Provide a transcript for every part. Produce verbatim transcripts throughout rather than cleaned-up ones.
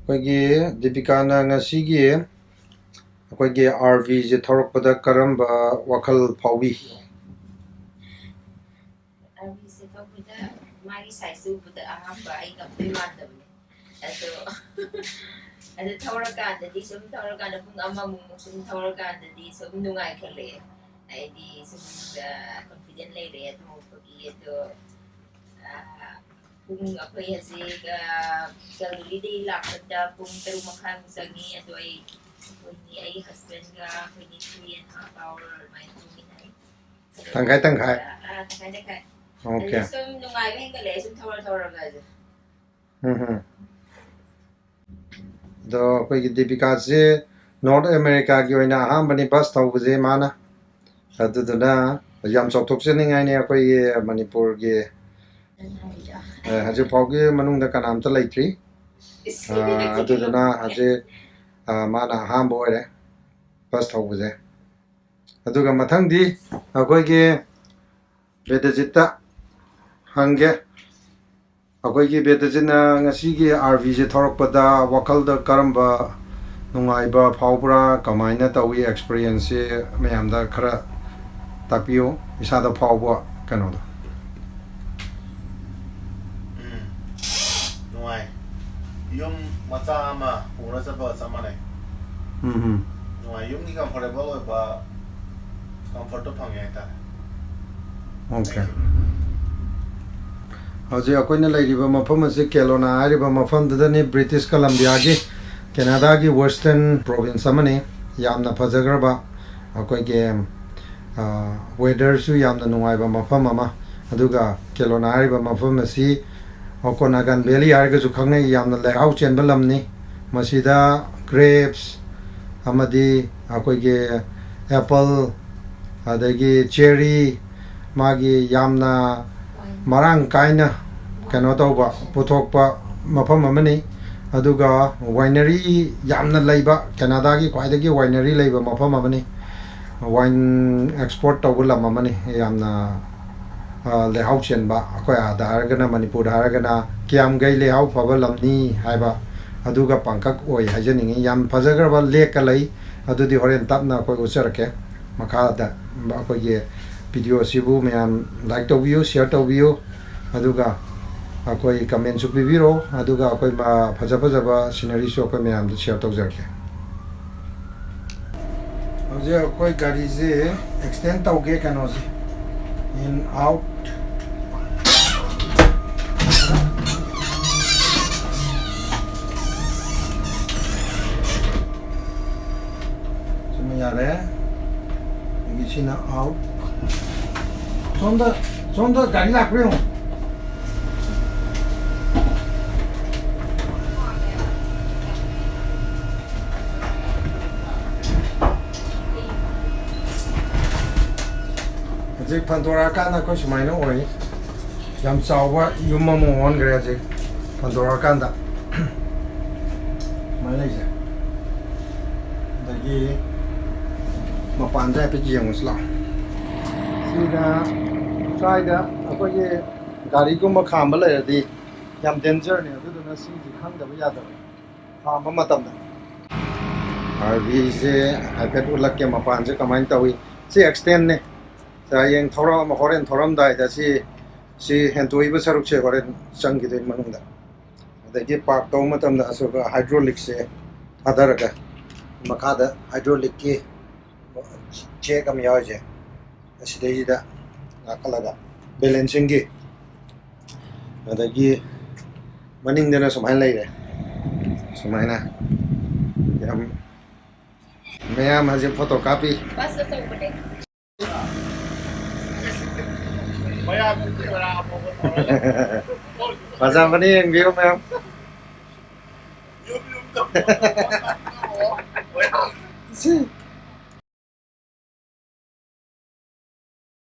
ꯑꯩꯈꯣꯏꯒꯤ ꯗꯤꯄꯤꯀꯥꯅ ꯉꯁꯤꯒꯤ ꯑꯩꯈꯣꯏꯒꯤ RVꯁꯦ ꯊꯧꯔꯛꯄꯗ ꯀꯔꯝꯕ ꯋꯥꯈꯜ ꯐꯥꯎꯕꯤ? RVꯁꯦ ꯊꯧꯕꯗ ꯃꯥꯒꯤ sizeꯁꯦ ꯎꯕꯗ ꯑꯍꯥꯟꯕ ꯑꯩ ꯉꯝꯗꯣꯏ ꯃꯥꯟꯗꯕꯅꯦ꯫ ꯑꯗꯣ ꯑꯗꯨ ꯊꯧꯔꯀꯥꯟꯗꯗꯤ, ꯁꯨꯝ ꯊꯧꯔꯀꯥꯟꯗ ꯄꯨꯡ ꯑꯃꯃꯨꯛ ꯁꯨꯝ ꯊꯧꯔꯀꯥꯟꯗꯗꯤ ꯁꯨꯝ ꯅꯨꯡꯉꯥꯏꯈꯠꯂꯛꯑꯦ꯫ ꯍꯥꯏꯗꯤ ꯁꯨꯝ confident ꯂꯩꯔꯛꯑꯦ ꯊꯧꯕꯒꯤ꯫ ꯑꯗꯣ ꯄꯨꯡ, ꯑꯩꯈꯣꯏ ꯍꯧꯖꯤꯛ ꯀꯦꯜꯒꯔꯤꯗꯒꯤ ꯂꯥꯛꯄꯗ ꯄꯨꯡ ꯇꯔꯨꯛ ꯃꯈꯥꯏꯃꯨꯛ ꯆꯪꯉꯤ꯫ ꯑꯗꯣ ꯑꯩ, ꯑꯩꯈꯣꯏꯅꯤ, ꯑꯩ husbandꯒ ꯑꯩꯈꯣꯏꯅꯤ three and half hour ꯑꯗꯨꯃꯥꯏꯅ ꯊꯧꯃꯤꯟꯅꯩ꯫ ꯇꯪꯈꯥꯏ ꯇꯪꯈꯥꯏ? ꯑꯥ, ꯇꯪꯈꯥꯏ ꯇꯪꯈꯥꯏ꯫ Okay. ꯑꯗꯨ ꯁꯨꯝ ꯅꯨꯡꯉꯥꯏꯕ ꯍꯦꯟꯒꯠꯂꯛꯑꯦ, ꯁꯨꯝ ꯊꯧꯔ ꯊꯧꯔꯒ꯫ ꯎꯝ ꯎꯝ꯫ ꯑꯗꯣ ꯑꯩꯈꯣꯏꯒꯤ ꯗꯤꯄꯤꯀꯥꯁꯦ North Americaꯒꯤ ꯑꯣꯏꯅ ꯑꯍꯥꯟꯕꯅꯤ bus ꯊꯧꯕꯁꯦ ꯃꯥꯅ꯫ ꯑꯗꯨꯗꯨꯅ ꯌꯥꯝ ꯆꯥꯎꯊꯣꯛꯆꯅꯤꯡꯉꯥꯏꯅꯤ ꯑꯩꯈꯣꯏꯒꯤ ꯃꯅꯤꯄꯨꯔꯒꯤ꯫ ꯑ, ꯍꯧꯖꯤꯛ ꯐꯥꯎꯒꯤ ꯃꯅꯨꯡꯗ ꯀꯅꯥꯝꯇ ꯂꯩꯇ꯭ꯔꯤ꯫ ꯑ, ꯑꯗꯨꯗꯨꯅ ꯍꯧꯖꯤꯛ, ꯑ, ꯃꯥꯅ ꯑꯍꯥꯟꯕ ꯑꯣꯏꯔꯦ bus ꯊꯧꯕꯁꯦ꯫ ꯑꯗꯨꯒ ꯃꯊꯪꯗꯤ ꯑꯩꯈꯣꯏꯒꯤ ꯕꯦꯗꯖꯤꯠꯇ ꯍꯪꯒꯦ꯫ ꯑꯩꯈꯣꯏꯒꯤ ꯕꯦꯗꯖꯤꯠꯅ ꯉꯁꯤꯒꯤ RVꯁꯦ ꯊꯧꯔꯛꯄꯗ ꯋꯥꯈꯜꯗ ꯀꯔꯝꯕ ꯅꯨꯡꯉꯥꯏꯕ ꯐꯥꯎꯕ꯭ꯔꯥ? ꯀꯃꯥꯏꯅ ꯇꯧꯏ experienceꯁꯦ? ꯃꯌꯥꯝꯗ ꯈꯔ ꯇꯥꯛꯄꯤꯌꯨ, ꯏꯁꯥꯗ ꯐꯥꯎꯕ ꯀꯩꯅꯣꯗꯣ꯫ ꯎꯝ, ꯅꯨꯡꯉꯥꯏ꯫ ꯌꯨꯝ ꯃꯆꯥ ꯑꯃ ꯄꯨꯔ ꯆꯠꯄꯒ ꯆꯞ ꯃꯥꯟꯅꯩ꯫ ꯎꯝ ꯎꯝ꯫ ꯅꯨꯡꯉꯥꯏ꯫ ꯌꯨꯝꯒꯤ comfortable ꯑꯣꯏꯕ comfortꯇꯣ ꯐꯪꯉꯦ ꯍꯥꯏꯇꯥꯔꯦ꯫ Okay. ꯍꯧꯖꯤꯛ ꯑꯩꯈꯣꯏꯅ ꯂꯩꯔꯤꯕ ꯃꯐꯝ ꯑꯁꯤ ꯀꯦꯂꯣꯅꯥ ꯍꯥꯏꯔꯤꯕ ꯃꯐꯝꯗꯨꯗꯅꯤ, British Columbiaꯒꯤ, Canadaꯒꯤ western province ꯑꯃꯅꯤ꯫ ꯌꯥꯝꯅ ꯐꯖꯈ꯭ꯔꯕ ꯑꯩꯈꯣꯏꯒꯤ, ꯑ, weatherꯁꯨ ꯌꯥꯝꯅ ꯅꯨꯡꯉꯥꯏꯕ ꯃꯐꯝ ꯑꯃ꯫ ꯑꯗꯨꯒ ꯀꯦꯂꯣꯅꯥ ꯍꯥꯏꯔꯤꯕ ꯃꯐꯝ ꯑꯁꯤ Okanagan Valley ꯍꯥꯏꯔꯒꯁꯨ ꯈꯪꯅꯩ, ꯌꯥꯝꯅ ꯂꯩꯍꯥꯎ ꯆꯦꯟꯕ ꯂꯝꯅꯤ꯫ ꯃꯁꯤꯗ grapes ꯑꯃꯗꯤ ꯑꯩꯈꯣꯏꯒꯤ apple, ꯑꯗꯒꯤ cherry, ꯃꯥꯒꯤ ꯌꯥꯝꯅ ꯃꯔꯥꯡ ꯀꯥꯏꯅ ꯀꯩꯅꯣ ꯇꯧꯕ, ꯄꯨꯊꯣꯛꯄ ꯃꯐꯝ ꯑꯃꯅꯤ꯫ ꯑꯗꯨꯒ winery ꯌꯥꯝꯅ ꯂꯩꯕ, Canadaꯒꯤ ꯈ꯭ꯋꯥꯏꯗꯒꯤ winery ꯂꯩꯕ ꯃꯐꯝ ꯑꯃꯅꯤ꯫ Wine export ꯇꯧꯕ ꯂꯝ ꯑꯃꯅꯤ꯫ ꯌꯥꯝꯅ, ꯑ, ꯂꯩꯍꯥꯎ ꯆꯦꯟꯕ, ꯑꯩꯈꯣꯏ ꯑꯥꯗ ꯍꯥꯏꯔꯒꯅ, ꯃꯅꯤꯄꯨꯔꯗ ꯍꯥꯏꯔꯒꯅ ꯀꯤꯌꯥꯝꯒꯩ ꯂꯩꯍꯥꯎ ꯐꯕ ꯂꯝꯅꯤ ꯍꯥꯏꯕ ꯑꯗꯨꯒ ꯄꯥꯡꯀꯛ ꯑꯣꯏ ꯍꯥꯏꯖꯅꯤꯡꯉꯤ꯫ ꯌꯥꯝ ꯐꯖꯈ꯭ꯔꯕ ꯂꯦꯛꯀ ꯂꯩ, ꯑꯗꯨꯗꯤ ꯍꯣꯔꯦꯟ ꯇꯞꯅ ꯑꯩꯈꯣꯏ ꯎꯠꯆꯔꯛꯀꯦ꯫ ꯃꯈꯥꯗ ꯑꯩꯈꯣꯏꯒꯤ ꯚꯤꯗꯤꯑꯣ ꯑꯁꯤꯕꯨ ꯃꯌꯥꯝ ꯂꯥꯏꯛ ꯇꯧꯕꯤꯌꯨ, ꯁꯤꯌꯔ ꯇꯧꯕꯤꯌꯨ, ꯑꯗꯨꯒ ꯑꯩꯈꯣꯏ ꯀꯃꯦꯟꯁꯨ ꯄꯤꯕꯤꯔꯣ, ꯑꯗꯨꯒ ꯑꯩꯈꯣꯏ ꯃ-, ꯐꯖ ꯐꯖꯕ ꯁꯤꯅꯔꯤꯁꯨ ꯑꯩꯈꯣꯏ ꯃꯌꯥꯝꯗ ꯁꯤꯌꯔ ꯇꯧꯖꯔꯛꯀꯦ꯫ ꯍꯧꯖꯤꯛ ꯑꯩꯈꯣꯏ ꯒꯥꯔꯤꯁꯦ ꯑꯦꯛꯁꯇꯦꯟ ꯇꯧꯒꯦ, ꯀꯩꯅꯣꯁꯦ, in out꯫ ꯁꯤꯃ ꯌꯥꯔꯦ꯫ ꯑꯗꯒꯤ ꯁꯤꯅ ꯑꯥꯎꯠ꯫ ꯁꯣꯝꯗ, ꯁꯣꯝꯗ ꯒꯥꯔꯤ ꯂꯥꯛꯄ꯭ꯔꯥ ꯌꯦꯡꯉꯣ꯫ ꯍꯧꯖꯤꯛ ꯐꯟꯗꯣꯔꯛꯑꯀꯥꯟꯗ ꯑꯩꯈꯣꯏ ꯁꯨꯃꯥꯏꯅ ꯑꯣꯏ꯫ ꯌꯥꯝ ꯆꯥꯎꯕ ꯌꯨꯝ ꯑꯃ ꯑꯣꯟꯈ꯭ꯔꯦ ꯍꯧꯖꯤꯛ ꯐꯟꯗꯣꯔꯛꯑꯀꯥꯟꯗ꯫ ꯁꯨꯃꯥꯏꯅ ꯂꯩꯁꯦ꯫ ꯑꯗꯒꯤ ꯃꯄꯥꯟꯗ ꯍꯥꯏꯐꯦꯠ ꯌꯦꯡꯉꯨꯁꯤ ꯂꯥꯛꯑꯣ꯫ ꯁꯤꯗ, ꯁ꯭ꯋꯥꯏꯗ ꯑꯩꯈꯣꯏꯒꯤ ꯒꯥꯔꯤꯒꯨꯝꯕ ꯈꯥꯝꯕ ꯂꯩꯔꯗꯤ ꯌꯥꯝ ꯗꯦꯟꯖꯔꯅꯤ, ꯑꯗꯨꯗꯨꯅ ꯁꯤꯁꯤ ꯈꯪꯗꯕ ꯌꯥꯗꯕ꯫ ꯈꯥꯝꯕ ꯃꯇꯝꯗ ꯑꯥꯔ ꯚꯤꯁꯦ ꯍꯥꯏꯐꯦꯠ ꯎꯠꯂꯛꯀꯦ, ꯃꯄꯥꯟꯁꯦ ꯀꯃꯥꯏꯅ ꯇꯧꯏ꯫ ꯁꯤ ꯑꯦꯛꯁꯇꯦꯟꯅꯦ꯫ ꯁꯤ ꯍꯌꯦꯡ ꯊꯧꯔꯝ, ꯍꯣꯔꯦꯟ ꯊꯧꯔꯝꯗꯥꯏꯗ ꯁꯤ, ꯁꯤ ꯍꯦꯟꯇꯣꯛꯏꯕ ꯁꯔꯨꯛꯁꯦ ꯍꯣꯔꯦꯟ ꯆꯪꯈꯤꯗꯣꯏ ꯃꯅꯨꯡꯗ꯫ ꯑꯗꯒꯤ ꯄꯥꯔꯛ ꯇꯧꯕ ꯃꯇꯝꯗ ꯑꯁꯣꯛ ꯍꯥꯏꯗ꯭ꯔꯣꯂꯤꯛꯁꯦ ꯊꯥꯗꯔꯒ ꯃꯈꯥꯗ ꯍꯥꯏꯗ꯭ꯔꯣꯂꯤꯛꯀꯤ ꯆꯦꯛ ꯑꯃ ꯌꯥꯎꯔꯤꯁꯦ, ꯑꯁꯤꯗꯩꯁꯤꯗ ꯉꯥꯈꯠꯂꯒ ꯕꯦꯂꯦꯟꯁꯤꯡꯒꯤ꯫ ꯑꯗꯒꯤ ꯃꯅꯤꯡꯗꯅ ꯁꯨꯃꯥꯏꯅ ꯂꯩꯔꯦ꯫ ꯁꯨꯃꯥꯏꯅ ꯌꯥꯝ, ꯃꯌꯥꯝ ꯍꯧꯖꯤꯛ ꯐꯣꯇꯣ ꯀꯥꯞꯄꯤ꯫ ꯕꯁ ꯑꯆꯧꯕꯅꯦ꯫ ꯐꯖꯕꯅꯤ, ꯌꯦꯡꯕꯤꯌꯨ ꯃꯌꯥꯝ꯫ ꯁꯤ꯫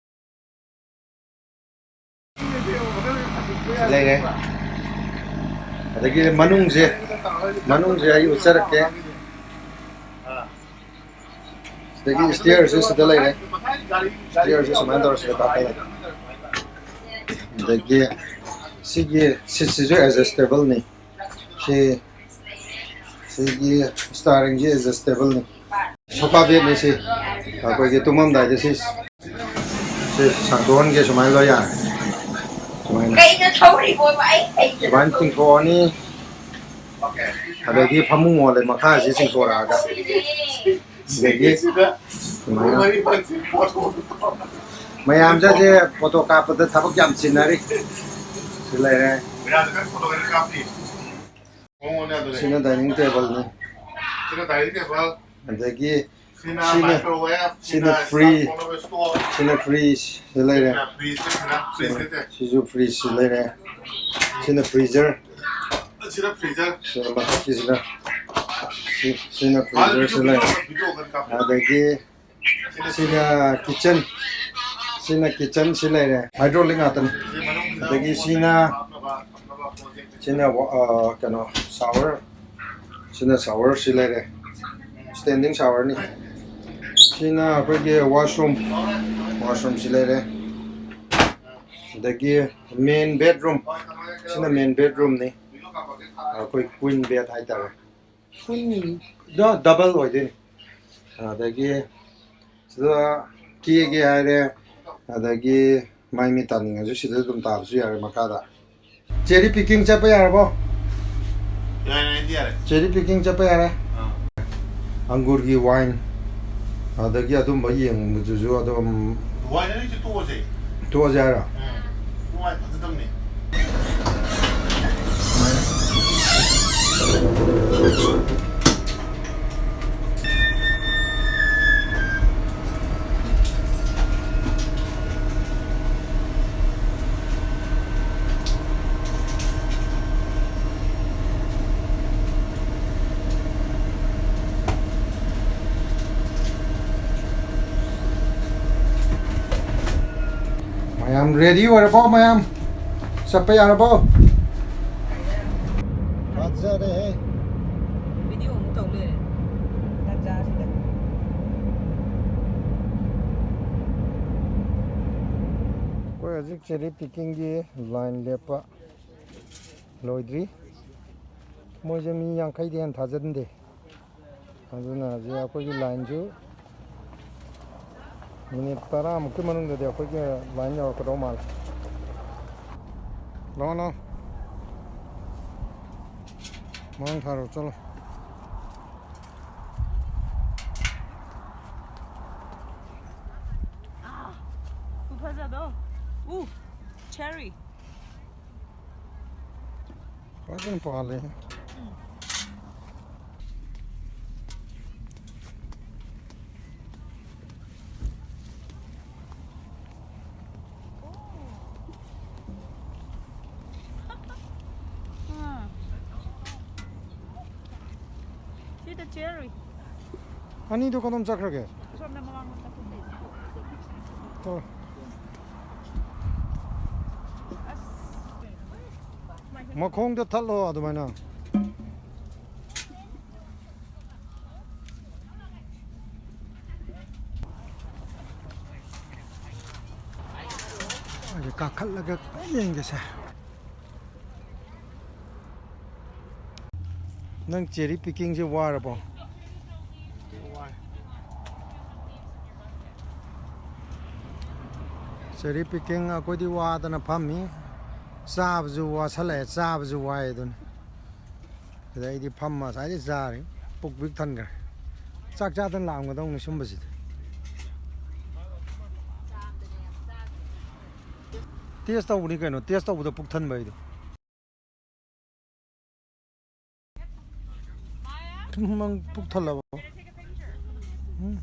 ꯂꯩꯔꯦ꯫ ꯑꯗꯒꯤ ꯃꯅꯨꯡꯁꯦ, ꯃꯅꯨꯡꯁꯦ ꯑꯩ ꯎꯠꯆꯔꯛꯀꯦ꯫ ꯁꯤꯗꯒꯤ ꯁ꯭ꯇꯤꯌꯔꯁꯦ ꯁꯤꯗ ꯂꯩꯔꯦ꯫ ꯁ꯭ꯇꯤꯌꯔꯁꯦ ꯁꯨꯃꯥꯏꯅ ꯇꯧꯔ ꯁꯤꯗ ꯀꯥꯈꯠꯂꯦ꯫ ꯑꯗꯒꯤ ꯁꯤꯒꯤ ꯁꯤꯠꯁꯤꯁꯨ ꯑꯦꯗꯖꯁꯇꯦꯕꯜꯅꯤ꯫ ꯁꯤ ꯑꯩꯒꯤ ꯁ꯭ꯇꯥꯔꯤꯡꯁꯤ ꯑꯦꯗꯖꯁꯇꯦꯕꯜꯅꯤ꯫ ꯁꯣꯐꯥ ꯕꯦꯗꯅꯤ ꯁꯤ꯫ ꯑꯩꯈꯣꯏꯒꯤ ꯇꯨꯝꯃꯝꯗꯥꯏꯗ ꯁꯤ, ꯁꯤ ꯁꯥꯡꯗꯣꯛꯍꯟꯒꯦ, ꯁꯨꯃꯥꯏꯅ ꯂꯣꯏ ꯌꯥꯔꯦ꯫ ꯁꯨꯃꯥꯏꯅ꯫ ꯀꯩꯅꯣ ꯊꯧꯔꯤꯕꯣꯕ? ꯑꯩ ꯍꯩꯇꯅ ꯁꯨꯃꯥꯏꯅ ꯊꯧꯔꯤ꯫ ꯆꯤꯡꯊꯣꯛꯑꯅꯤ꯫ ꯑꯗꯒꯤ ꯐꯃꯨꯡ ꯑꯣꯜꯂꯦ, ꯃꯈꯥꯁꯤ ꯆꯤꯡꯊꯣꯔꯛꯑꯒ꯫ ꯑꯗꯒꯤ ꯁꯨꯃꯥꯏꯅ꯫ ꯃꯌꯥꯝꯁꯦ ꯐꯣꯇꯣ ꯀꯥꯞꯄꯗ ꯊꯕꯛ ꯌꯥꯝ ꯆꯤꯟꯅꯔꯤ꯫ ꯁꯤ ꯂꯩꯔꯦ꯫ ꯁꯤꯅ ꯗꯥꯏꯅꯤꯡ ꯇꯦꯕꯜꯅꯤ꯫ ꯑꯗꯒꯤ ꯁꯤꯅ, ꯁꯤꯅ ꯐ꯭ꯔꯤ, ꯁꯤꯅ ꯐ꯭ꯔꯤꯖ ꯂꯩꯔꯦ꯫ ꯁꯤꯁꯨ ꯐ꯭ꯔꯤꯖ ꯂꯩꯔꯦ꯫ ꯁꯤꯅ ꯐ꯭ꯔꯤꯖꯔ꯫ ꯁꯤꯅ ꯃꯊꯛꯀꯤꯁꯤꯅ꯫ ꯁꯤ, ꯁꯤꯅ ꯐ꯭ꯔꯤꯖꯔꯁꯨ ꯂꯩꯔꯦ꯫ ꯑꯗꯒꯤ ꯁꯤꯅ ꯀꯤꯠꯆꯟ, ꯁꯤꯅ ꯀꯤꯠꯆꯟ ꯁꯤ ꯂꯩꯔꯦ, ꯍꯥꯏꯗ꯭ꯔꯣꯂꯤꯛ ꯉꯥꯛꯇꯅꯤ꯫ ꯑꯗꯒꯤ ꯁꯤꯅ, ꯁꯤꯅ ꯋꯥ-, ꯑ, ꯀꯩꯅꯣ, ꯁꯥꯋꯔ, ꯁꯤꯅ ꯁꯥꯋꯔ ꯁꯤ ꯂꯩꯔꯦ, ꯁ꯭ꯇꯦꯟꯗꯤꯡ ꯁꯥꯋꯔꯅꯤ꯫ ꯁꯤꯅ ꯑꯩꯈꯣꯏꯒꯤ ꯋꯥꯁꯔꯨꯝ, ꯋꯥꯁꯔꯨꯝ ꯁꯤ ꯂꯩꯔꯦ꯫ ꯑꯗꯒꯤ ꯃꯦꯟ ꯕꯦꯗꯔꯨꯝ, ꯁꯤꯅ ꯃꯦꯟ ꯕꯦꯗꯔꯨꯝꯅꯤ, ꯑꯩꯈꯣꯏ ꯀ꯭ꯋꯤꯟ ꯕꯦꯗ ꯍꯥꯏꯇꯥꯔꯦ꯫ ꯗꯕꯜ ꯑꯣꯏꯗꯣꯏꯅꯤ꯫ ꯑꯗꯒꯤ ꯁꯤꯗ ꯀꯦꯒꯦ ꯍꯥꯏꯔꯦ, ꯑꯗꯒꯤ ꯃꯥꯏ ꯃꯤꯠ ꯇꯥꯅꯤꯡꯉꯁꯨ ꯁꯤꯗ ꯑꯗꯨꯝ ꯇꯥꯕꯁꯨ ꯌꯥꯔꯦ ꯃꯈꯥꯗ꯫ ꯆꯦꯔꯤ ꯄꯤꯀꯤꯡ ꯆꯠꯄ ꯌꯥꯔꯕꯣ? ꯌꯥꯔꯦ, ꯑꯩꯗꯤ ꯌꯥꯔꯦ꯫ ꯆꯦꯔꯤ ꯄꯤꯀꯤꯡ ꯆꯠꯄ ꯌꯥꯔꯦ꯫ ꯑꯥ꯫ ꯑꯪꯒꯨꯔꯒꯤ ꯋꯥꯏꯟ, ꯑꯗꯒꯤ ꯑꯗꯨꯝꯕ ꯌꯦꯡꯕꯗꯨꯁꯨ ꯑꯗꯨꯝ ꯋꯥꯏꯟ ꯑꯅꯤꯁꯤ ꯇꯣꯛꯑꯁꯦ꯫ ꯇꯣꯛꯑꯁꯦ ꯍꯥꯏꯔꯣ? ꯎꯝ꯫ ꯅꯨꯡꯉꯥꯏ, ꯐꯖꯗꯕꯅꯦ꯫ ꯃꯌꯥꯝ ꯔꯦꯗꯤ ꯑꯣꯏꯔꯕꯣ? ꯃꯌꯥꯝ ꯆꯠꯄ ꯌꯥꯔꯕꯣ? ꯐꯖꯔꯦꯍꯦ꯫ ꯚꯤꯗꯤꯑꯣ ꯑꯃꯨꯛ ꯇꯧ ꯂꯩꯔꯦ ꯇꯟꯖꯥꯁꯤꯗ꯫ ꯑꯩꯈꯣꯏ ꯍꯧꯖꯤꯛ ꯆꯦꯔꯤ ꯄꯤꯀꯤꯡꯒꯤ ꯂꯥꯏꯟ ꯂꯦꯞꯄ ꯂꯣꯏꯗ꯭ꯔꯤ꯫ ꯃꯣꯏꯁꯦ ꯃꯤ ꯌꯥꯡꯈꯩꯗꯤ ꯍꯦꯟꯅ ꯊꯥꯖꯤꯟꯗꯦ꯫ ꯑꯗꯨꯅ ꯍꯧꯖꯤꯛ ꯑꯩꯈꯣꯏꯒꯤ ꯂꯥꯏꯟꯁꯨ ꯃꯤꯅꯤꯠ ꯇꯔꯥꯃꯨꯛꯀꯤ ꯃꯅꯨꯡꯗꯗꯤ ꯑꯩꯈꯣꯏꯒꯤ ꯂꯥꯏꯟ ꯌꯧꯔꯛꯀꯗꯧ ꯃꯥꯜꯂꯦ꯫ ꯂꯥꯛꯑꯣ, ꯂꯥꯛꯑꯣ꯫ ꯃꯥꯡ ꯊꯥꯔꯣ, ꯆꯠꯂꯣ꯫ ꯎ ꯐꯖꯗꯣ꯫ ꯎ, cherry꯫ ꯐꯖꯅ ꯄꯥꯜꯂꯦ꯫ See the cherry. ꯑꯅꯤꯗꯣ ꯀꯗꯣꯝ ꯆꯠꯈ꯭ꯔꯒꯦ? ꯁꯣꯝꯗ ꯃꯃꯥꯡꯂꯣꯝꯗ ꯀꯨꯝꯃꯦ꯫ ꯇꯣ꯫ ꯑꯁ꯫ ꯃꯈꯣꯡꯗ ꯊꯠꯂꯣ ꯑꯗꯨꯃꯥꯏꯅ꯫ ꯑꯩꯁꯦ ꯀꯥꯈꯠꯂꯒ ꯌꯦꯡꯒꯦꯁꯦ꯫ ꯅꯪ cherry pickingꯁꯦ ꯋꯥꯔꯕꯣ? Cherry picking ꯑꯩꯈꯣꯏꯗꯤ ꯋꯥꯗꯅ ꯐꯝꯃꯤ꯫ ꯆꯥꯕꯁꯨ ꯋꯥꯁꯜꯂꯛꯑꯦ, ꯆꯥꯕꯁꯨ ꯋꯥꯏ ꯑꯗꯨꯅꯤ꯫ ꯑꯗ ꯑꯩꯗꯤ ꯐꯝꯃ ꯉꯁꯥꯏꯗꯩ ꯆꯥꯔꯤ꯫ ꯄꯨꯛ ꯄꯤꯛ ꯊꯟꯈ꯭ꯔꯦ꯫ ꯆꯥꯛ ꯆꯥꯗꯅ ꯂꯥꯛꯑꯝꯒꯗꯧꯅꯤ ꯁꯨꯝꯕꯁꯤꯗꯤ꯫ Taste ꯇꯧꯕꯅꯤ ꯀꯩꯅꯣ, taste ꯇꯧꯕꯗ ꯄꯨꯛ ꯊꯟꯕ ꯍꯥꯏꯗꯣ꯫ ꯅꯪ ꯄꯨꯛ ꯊꯜꯂꯕꯣ? ꯎꯝ꯫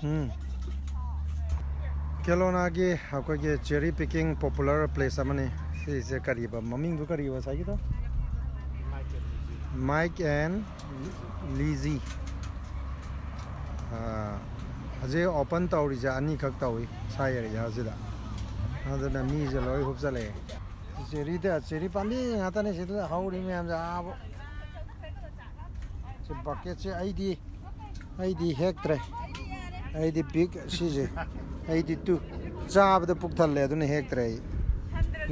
ꯎꯝ꯫ ꯀꯦꯂꯣꯅꯥꯒꯤ ꯑꯩꯈꯣꯏꯒꯤ cherry picking popular place ꯑꯃꯅꯤ꯫ ꯁꯤꯁꯦ ꯀꯔꯤꯕ? ꯃꯃꯤꯡꯗꯨ ꯀꯔꯤꯕ ꯉꯁꯥꯏꯒꯤꯗꯣ? Mike and Lizzy꯫ ꯑꯥ, ꯍꯧꯖꯤꯛ open ꯇꯧꯔꯤꯁꯦ ꯑꯅꯤꯈꯛ ꯇꯧꯏ ꯁꯥꯏ area ꯁꯤꯗ꯫ ꯑꯗꯨꯅ ꯃꯤꯁꯦ ꯂꯣꯏ ꯍꯨꯞꯆꯜꯂꯛꯑꯦ꯫ Cherryꯗ, cherry ꯄꯥꯝꯕꯤ ꯉꯥꯛꯇꯅꯤ ꯁꯤꯗ ꯍꯧꯔꯤ ꯃꯌꯥꯝꯁꯦ꯫ ꯑꯥꯕ꯫ ꯁꯤ bucketꯁꯦ ꯑꯩꯗꯤ, ꯑꯩꯗꯤ ꯍꯦꯛꯇ꯭ꯔꯦ꯫ ꯑꯩꯗꯤ big ꯁꯤꯁꯦ꯫ ꯑꯩꯗꯤ two꯫ ꯆꯥꯕꯗ ꯄꯨꯛ ꯊꯜꯂꯦ, ꯑꯗꯨꯅ ꯍꯦꯛꯇ꯭ꯔꯦ ꯑꯩ꯫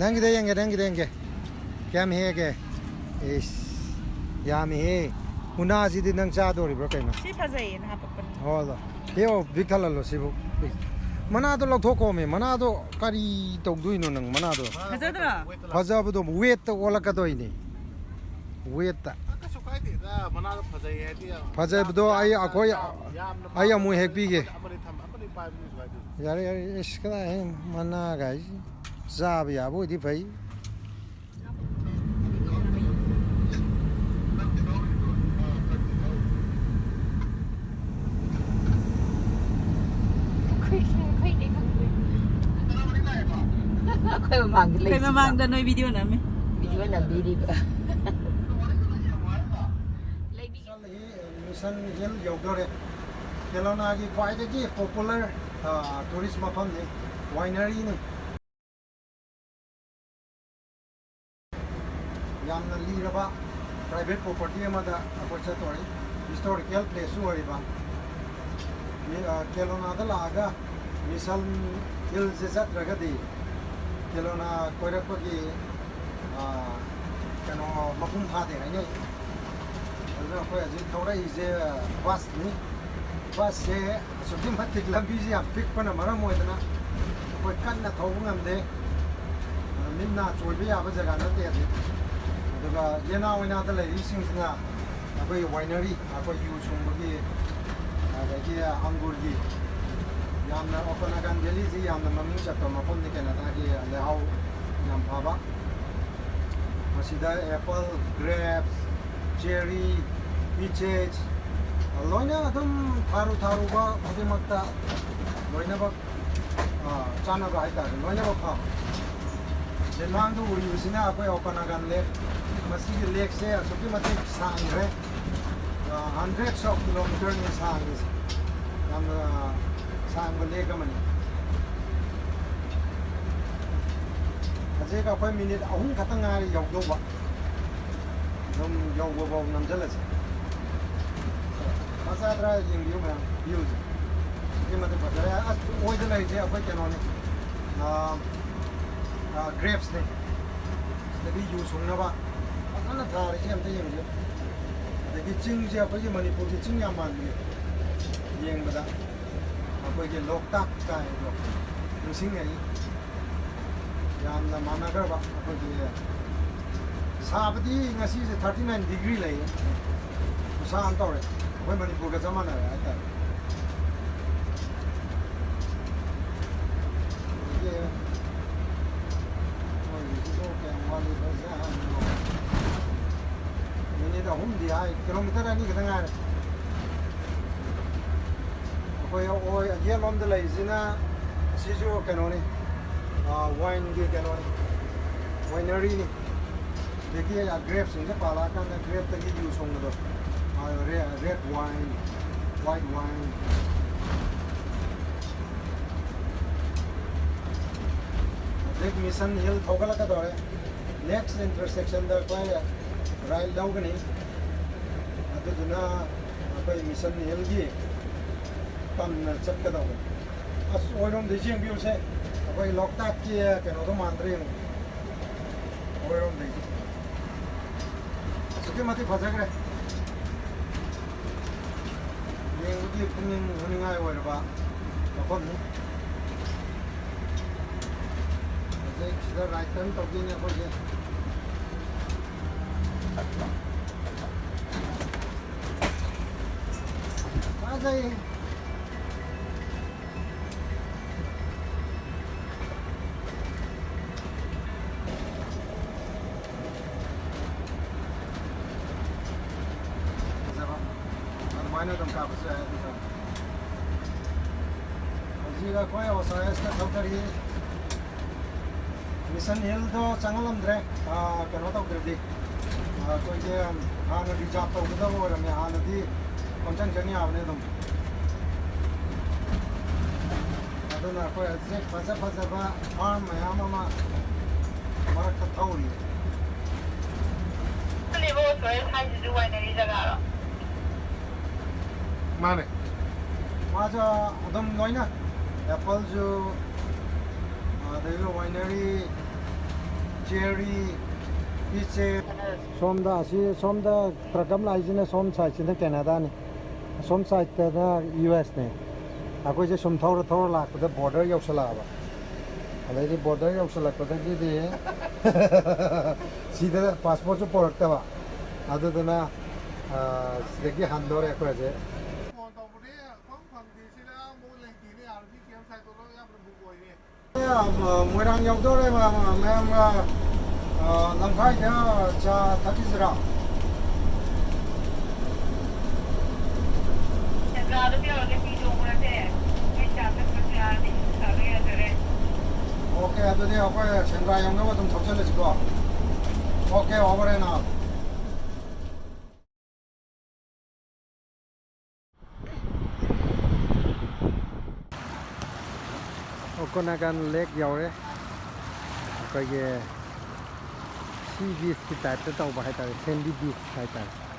ꯅꯪꯒꯤꯗ ꯌꯦꯡꯒꯦ, ꯅꯪꯒꯤꯗ ꯌꯦꯡꯒꯦ꯫ ꯀꯌꯥꯝ ꯍꯦꯛꯑꯒꯦ? ꯏꯁ, ꯌꯥꯝꯃꯤꯍꯦ꯫ ꯎꯅꯥꯁꯤꯗꯤ ꯅꯪ ꯆꯥꯗꯣꯔꯤꯕ꯭ꯔꯥ ꯀꯩꯅꯣ? ꯁꯤ ꯐꯖꯩꯌꯦꯅ ꯍꯥꯄꯛꯄꯅꯦ꯫ ꯍꯣꯏ, ꯍꯣꯏ꯫ ꯍꯦ, ꯑꯣ, ꯄꯤꯛ ꯊꯜꯍꯜꯂꯣ ꯁꯤꯕꯨ꯫ ꯃꯅꯥꯗꯣ ꯂꯧꯊꯣꯛꯀꯣꯃꯦ꯫ ꯃꯅꯥꯗꯣ ꯀꯔꯤ ꯇꯧꯗꯣꯏꯅꯣ ꯅꯪ ꯃꯅꯥꯗꯣ? ꯐꯖꯗ꯭ꯔꯣ? ꯐꯖꯕꯗꯣ ꯋꯦꯠꯇ ꯑꯣꯜꯂꯛꯀꯗꯣꯏꯅꯦ꯫ ꯋꯦꯠꯇ꯫ ꯀꯩꯁꯨ ꯀꯥꯏꯗꯦꯗ, ꯃꯅꯥꯗꯣ ꯐꯖꯩ ꯍꯥꯏꯗꯤ ꯌꯥꯝ ꯐꯖꯕꯗꯣ ꯑꯩ, ꯌꯥꯝ, ꯑꯩꯈꯣꯏ, ꯌꯥꯝꯅ ꯑꯩ ꯑꯃꯨꯛ ꯍꯦꯛꯄꯤꯒꯦ꯫ ꯑꯃꯅꯤ ꯊꯝ-, ꯑꯃꯅꯤ ꯄꯥꯏꯕꯗꯤ ꯀꯩꯁꯨ ꯀꯥꯏꯗꯦ꯫ ꯌꯥꯔꯦ, ꯌꯥꯔꯦ, ꯏꯁ, ꯀꯗꯥꯏ ꯃꯅꯥ ꯒꯥꯏꯁꯤ ꯆꯥꯕ ꯌꯥꯕ ꯑꯣꯏꯗꯤ ꯐꯩ꯫ ꯑꯩꯈꯣꯏ, ꯑꯩꯈꯣꯏꯗꯤ ꯈꯪꯗꯦ꯫ ꯑꯩꯈꯣꯏ ꯃꯃꯥꯡꯗ ꯑꯩꯈꯣꯏ ꯂꯩꯁꯤꯕ꯫ ꯃꯃꯥꯡꯗ ꯅꯣꯏ ꯚꯤꯗꯤꯑꯣ ꯅꯝꯃꯤ꯫ ꯚꯤꯗꯤꯑꯣ ꯅꯝꯕꯤꯔꯤꯕ꯫ ꯂꯩꯕꯤ- ꯃꯤꯁꯟ ꯍꯤꯜ ꯌꯧꯗꯣꯔꯦ꯫ ꯀꯦꯂꯣꯅꯥꯒꯤ ꯈ꯭ꯋꯥꯏꯗꯒꯤ ꯄꯣꯄꯨꯂꯔ, ꯑ, ꯇꯨꯔꯤꯁ ꯃꯐꯝꯅꯤ, ꯋꯥꯏꯅꯔꯤꯅꯤ꯫ ꯌꯥꯝꯅ ꯂꯤꯔꯕ ꯄ꯭ꯔꯥꯏꯚꯦꯠ ꯄ꯭ꯔꯣꯄꯔꯇꯤ ꯑꯃꯗ ꯑꯩꯈꯣꯏ ꯆꯠꯇꯣꯔꯤ꯫ ꯍꯤꯁꯇꯣꯔꯤꯀꯦꯜ ꯄ꯭ꯂꯦꯁꯁꯨ ꯑꯣꯏꯔꯤꯕ꯫ ꯃꯤ-, ꯑ, ꯀꯦꯂꯣꯅꯥꯗ ꯂꯥꯛꯑꯒ ꯃꯤꯁꯟ ꯍꯤꯜꯁꯦ ꯆꯠꯇ꯭ꯔꯒꯗꯤ ꯀꯦꯂꯣꯅꯥ ꯀꯣꯏꯔꯛꯄꯒꯤ, ꯑ, ꯀꯩꯅꯣ, ꯃꯄꯨꯡ ꯐꯥꯗꯦ ꯍꯥꯏꯅꯩ꯫ ꯑꯗꯨꯅ ꯑꯩꯈꯣꯏ ꯍꯧꯖꯤꯛ ꯊꯧꯔꯛꯏꯁꯦ ꯕꯁꯅꯤ꯫ ꯕꯁꯁꯦ ꯑꯁꯨꯛꯀꯤ ꯃꯇꯤꯛ ꯂꯝꯕꯤꯁꯦ ꯌꯥꯝ ꯄꯤꯛꯄꯅ ꯃꯔꯝ ꯑꯣꯏꯗꯅ ꯑꯩꯈꯣꯏ ꯀꯟꯅ ꯊꯧꯕ ꯉꯝꯗꯦ꯫ ꯃꯤꯠ ꯅꯥ ꯆꯣꯏꯕ ꯌꯥꯕ ꯖꯒꯥ ꯅꯠꯇꯦ ꯍꯧꯖꯤꯛ꯫ ꯑꯗꯨꯒ ꯌꯦꯅꯥ ꯑꯣꯏꯅꯥꯗ ꯂꯩꯔꯤꯁꯤꯡꯁꯤꯅ ꯑꯩꯈꯣꯏ ꯋꯥꯏꯅꯔꯤ, ꯑꯩꯈꯣꯏ ꯌꯨ ꯁꯨꯡꯕꯒꯤ, ꯑꯗꯒꯤ ꯑꯪꯒꯨꯔꯒꯤ, ꯌꯥꯝꯅ ꯑꯣꯀꯣꯅꯥꯒꯥꯟ ꯚꯦꯂꯤꯁꯤ ꯌꯥꯝꯅ ꯃꯃꯤꯡ ꯆꯠꯄ ꯃꯐꯝꯅꯤ, ꯀꯦꯅꯥꯗꯥꯒꯤ ꯂꯩꯍꯥꯎ ꯌꯥꯝ ꯐꯕ꯫ ꯃꯁꯤꯗ ꯑꯦꯄꯜ, ꯒ꯭ꯔꯦꯞꯁ, ꯆꯦꯔꯤ, ꯄꯤꯆꯦꯁ, ꯂꯣꯏꯅ ꯑꯗꯨꯝ ꯊꯥꯔꯨ ꯊꯥꯔꯨꯕ ꯈꯨꯗꯤꯡꯃꯛꯇ ꯂꯣꯏꯅꯃꯛ, ꯑ, ꯆꯥꯅꯕ ꯍꯥꯏꯇꯥꯔꯦ, ꯂꯣꯏꯅꯃꯛ ꯐꯕ꯫ ꯂꯤꯂꯥꯡꯗ ꯎꯔꯤꯕꯁꯤꯅ ꯑꯩꯈꯣꯏ ꯑꯣꯀꯣꯅꯥꯒꯥꯟ ꯂꯦꯛ꯫ ꯃꯁꯤꯒꯤ ꯂꯦꯛꯁꯦ ꯑꯁꯨꯛꯀꯤ ꯃꯇꯤꯛ ꯁꯥꯡꯈ꯭ꯔꯦ꯫ ꯑ, hundreds of kilometerꯅꯤ ꯁꯥꯡꯉꯤꯁꯦ꯫ ꯌꯥꯝꯅ ꯁꯥꯡꯕ ꯂꯦꯛ ꯑꯃꯅꯤ꯫ ꯍꯧꯖꯤꯛ ꯑꯩꯈꯣꯏ ꯃꯤꯅꯤꯠ ꯑꯍꯨꯝ ꯈꯛꯇ ꯉꯥꯏꯔꯤ ꯌꯧꯗꯧꯕ꯫ ꯑꯗꯨꯝ ꯌꯧꯕ ꯐꯥꯎ ꯅꯝꯁꯤꯜꯂꯁꯤ꯫ ꯃꯆꯥ ꯗ꯭ꯔꯥ ꯌꯦꯡꯕꯤꯌꯨ ꯃꯌꯥꯝ, viewꯁꯦ꯫ ꯑꯗꯨꯛꯀꯤ ꯃꯇꯤꯛ ꯐꯖꯔꯦ꯫ ꯑꯁ, ꯑꯣꯏꯗ ꯂꯩꯔꯤꯁꯦ ꯑꯩꯈꯣꯏ ꯀꯩꯅꯣꯅꯤ꯫ ꯑꯥ, ꯑꯥ, grapesꯅꯤ꯫ ꯁꯤꯗꯒꯤ ꯌꯨ ꯁꯨꯡꯅꯕ꯫ ꯐꯖ ꯐꯖꯅ ꯊꯥꯔꯤꯁꯦ ꯑꯝꯇ ꯌꯦꯡꯕꯤꯌꯨ꯫ ꯑꯗꯒꯤ ꯆꯤꯡꯁꯦ ꯑꯩꯈꯣꯏꯒꯤ ꯃꯅꯤꯄꯨꯔꯒꯤ ꯆꯤꯡ ꯌꯥꯝ ꯃꯥꯟꯕꯅꯦ ꯌꯦꯡꯕꯗ꯫ ꯑꯩꯈꯣꯏꯒꯤ ꯂꯣꯛꯇꯥꯛ ꯀꯥꯏꯗꯣ ꯅꯤꯡꯁꯤꯡꯉꯛꯏ꯫ ꯌꯥꯝꯅ ꯃꯥꯟꯅꯈ꯭ꯔꯕ ꯑꯩꯈꯣꯏꯒꯤ꯫ ꯁꯥꯕꯗꯤ ꯉꯁꯤꯁꯦ thirty nine degree ꯂꯩꯌꯦ꯫ ꯈꯨꯠꯁꯥ ꯑꯃ ꯇꯧꯔꯦ꯫ ꯑꯩꯈꯣꯏ ꯃꯅꯤꯄꯨꯔꯒ ꯆꯞ ꯃꯥꯟꯅꯔꯦ ꯍꯥꯏꯇꯥꯔꯦ꯫ ꯑꯗꯒꯤ ꯃꯣꯏꯒꯤꯁꯤꯕꯨ ꯀꯌꯥꯝ ꯋꯥꯠꯂꯤꯕꯖꯥꯠꯅꯣ? ꯃꯤꯅꯤꯠ ꯑꯍꯨꯝꯗꯤ ꯍꯥꯏ, ꯀꯤꯂꯣꯃꯤꯇꯔ ꯑꯅꯤ ꯈꯛꯇ ꯉꯥꯏꯔꯦ꯫ ꯑꯩꯈꯣꯏ ꯑꯣꯏ-, ꯌꯦꯠꯂꯣꯝꯗ ꯂꯩꯔꯤꯁꯤꯅ ꯁꯤꯁꯨ ꯀꯩꯅꯣꯅꯤ, ꯑꯥ, ꯋꯥꯏꯟꯒꯤ ꯀꯩꯅꯣꯅꯤ, ꯋꯥꯏꯅꯔꯤꯅꯤ꯫ ꯑꯗꯒꯤ ꯒ꯭ꯔꯦꯞꯁꯤꯡꯁꯦ ꯄꯥꯜꯂꯛꯑꯀꯥꯟꯗ ꯒ꯭ꯔꯦꯞꯇꯒꯤ ꯌꯨ ꯁꯨꯡꯕꯗꯣ, ꯑꯥ, ꯔꯦ-, ꯔꯦꯗ ꯋꯥꯏꯟ, ꯋꯥꯏꯠ ꯋꯥꯏꯟ꯫ ꯍꯧꯖꯤꯛ ꯃꯤꯁꯟ ꯍꯤꯜ ꯊꯧꯒꯠꯂꯛꯀꯗꯧꯔꯦ꯫ Next intersectionꯗ ꯑꯩꯈꯣꯏ right ꯂꯧꯒꯅꯤ꯫ ꯑꯗꯨꯗꯨꯅ ꯑꯩꯈꯣꯏ ꯃꯤꯁꯟ ꯍꯤꯜꯒꯤ ꯇꯝꯅ ꯆꯠꯀꯗꯧꯕꯅꯤ꯫ ꯑꯁ, ꯑꯣꯏꯔꯣꯝꯗꯩꯁꯦ ꯌꯦꯡꯕꯤꯌꯨꯁꯦ, ꯑꯩꯈꯣꯏ ꯂꯣꯛꯇꯥꯛꯀꯤ ꯀꯩꯅꯣꯗꯣ ꯃꯥꯟꯗ꯭ꯔꯥ ꯌꯦꯡꯉꯨ꯫ ꯑꯣꯏꯔꯣꯝꯗꯩꯁꯦ ꯑꯁꯨꯛꯀꯤ ꯃꯇꯤꯛ ꯐꯖꯈ꯭ꯔꯦ꯫ ꯌꯦꯡꯕꯒꯤ ꯄꯨꯛꯅꯤꯡ ꯍꯨꯅꯤꯡꯉꯥꯏ ꯑꯣꯏꯔꯕ ꯃꯐꯝꯅꯤ꯫ ꯍꯧꯖꯤꯛ ꯁꯤꯗ right turn ꯇꯧꯗꯣꯏꯅꯦ ꯑꯩꯈꯣꯏꯁꯦ꯫ ꯐꯖꯩ꯫ ꯐꯖꯕ꯫ ꯑꯗꯨꯃꯥꯏꯅ ꯑꯗꯨꯝ ꯀꯥꯞꯄꯁꯨ ꯌꯥꯏ ꯑꯗꯨꯁꯨ꯫ ꯍꯧꯖꯤꯛ ꯑꯩꯈꯣꯏ ꯑꯣꯁꯥꯏꯁꯇ ꯊꯧꯊꯔꯤ꯫ ꯃꯤꯁꯟ ꯍꯤꯜꯗꯣ ꯆꯪꯍꯜꯂꯝꯗ꯭ꯔꯦ, ꯑꯥ, ꯀꯩꯅꯣ ꯇꯧꯗ꯭ꯔꯗꯤ꯫ ꯑꯥ, ꯑꯩꯈꯣꯏꯒꯤ ꯍꯥꯟꯅ reserve ꯇꯧꯒꯗꯕ ꯑꯣꯏꯔꯝꯃꯦ, ꯍꯥꯟꯅꯗꯤ ꯄꯪꯆꯪ ꯆꯪ ꯌꯥꯕꯅꯦ ꯑꯗꯨꯝ꯫ ꯑꯗꯨꯅ ꯑꯩꯈꯣꯏ ꯍꯧꯖꯤꯛ ꯐꯖ ꯐꯖꯕ farm ꯃꯌꯥꯝ ꯑꯃ ꯃꯔꯛꯇ ꯊꯧꯔꯤ꯫ ꯁꯤꯕꯨ ꯁꯣꯏꯜ ꯍꯥꯏꯁꯤꯁꯨ winery ꯖꯒꯥꯔꯣ? ꯃꯥꯅꯦ꯫ ꯃꯥꯁꯨ ꯑꯗꯨꯝ ꯂꯣꯏꯅ, appleꯁꯨ, ꯑꯗꯩ winery, cherry, ꯁꯤꯁꯦ ꯁꯣꯝꯗ, ꯑꯁꯤ ꯁꯣꯝꯗ ꯇ꯭ꯔꯛ ꯑꯃ ꯂꯥꯛꯏꯁꯤꯅ ꯁꯣꯝ ꯁꯥꯏꯠꯁꯤꯅ ꯀꯦꯅꯥꯗꯥꯅꯤ, ꯑꯁꯣꯝ ꯁꯥꯏꯠꯇꯅ ꯌꯨ ꯑꯦꯁꯅꯦ꯫ ꯑꯩꯈꯣꯏꯁꯦ ꯁꯨꯝ ꯊꯧꯔ ꯊꯧꯔ ꯂꯥꯛꯄꯗ ꯕꯣꯔꯗꯔ ꯌꯧꯁꯜꯂꯛꯑꯕ꯫ ꯑꯗꯩꯗꯤ ꯕꯣꯔꯗꯔ ꯌꯧꯁꯜꯂꯛꯄꯗꯒꯤꯗꯤ ꯁꯤꯗ ꯄꯥꯁꯄꯣꯔꯠꯁꯨ ꯄꯣꯔꯛꯇꯕ꯫ ꯑꯗꯨꯗꯨꯅ, ꯑ, ꯁꯤꯗꯒꯤ ꯍꯟꯗꯣꯔꯦ ꯑꯩꯈꯣꯏ ꯍꯧꯖꯤꯛ꯫ ꯐꯣꯟ ꯇꯧꯕꯗꯤ ꯐꯪ ꯐꯪꯗꯦ꯫ ꯁꯤꯗ ꯑꯃꯨꯛ ꯂꯩꯇꯦꯅꯦ꯫ ꯑꯥꯔ ꯕꯤ ꯀꯦꯝ ꯁꯥꯏꯠꯇꯣ ꯂꯣꯏ ꯑꯌꯥꯝꯕꯅ ꯕꯨꯛ ꯑꯣꯏꯔꯦ꯫ ꯑ, ꯃꯣꯏꯔꯥꯡ ꯌꯧꯗꯣꯔꯦ, ꯃ-, ꯃ-, ꯃꯌꯥꯝ, ꯑ, ꯑ, ꯂꯝꯈꯥꯏꯗ ꯆꯥ ꯊꯛꯈꯤꯁꯤꯔꯥ? ꯁꯦꯟꯗ꯭ꯔꯥꯗ ꯌꯧꯔꯒ ꯍꯤ ꯇꯣꯡꯉꯨꯔꯁꯦ꯫ ꯑꯩ ꯆꯥ ꯊꯛꯄꯁꯨ ꯌꯥꯔꯅꯤ, ꯁꯥꯕ ꯌꯥꯖꯔꯦ꯫ ꯑꯣꯀꯦ, ꯑꯗꯨꯗꯤ ꯑꯩꯈꯣꯏ ꯁꯦꯟꯗ꯭ꯔꯥ ꯌꯧꯅꯕ ꯑꯗꯨꯝ ꯊꯧꯖꯤꯜꯂꯁꯤꯀꯣ꯫ Okay, over and out꯫ ꯑꯣꯀꯣꯅꯥꯒꯥꯟ ꯂꯦꯛ ꯌꯧꯔꯦ꯫ ꯑꯩꯈꯣꯏꯒꯤ ꯁꯤ ꯕꯤꯆꯀꯤ ꯇꯥꯏꯞꯇ ꯇꯧꯕ ꯍꯥꯏꯇꯥꯔꯦ, ꯁꯦꯟꯗꯤ ꯕꯤꯆ ꯍꯥꯏꯇꯥꯔꯦ꯫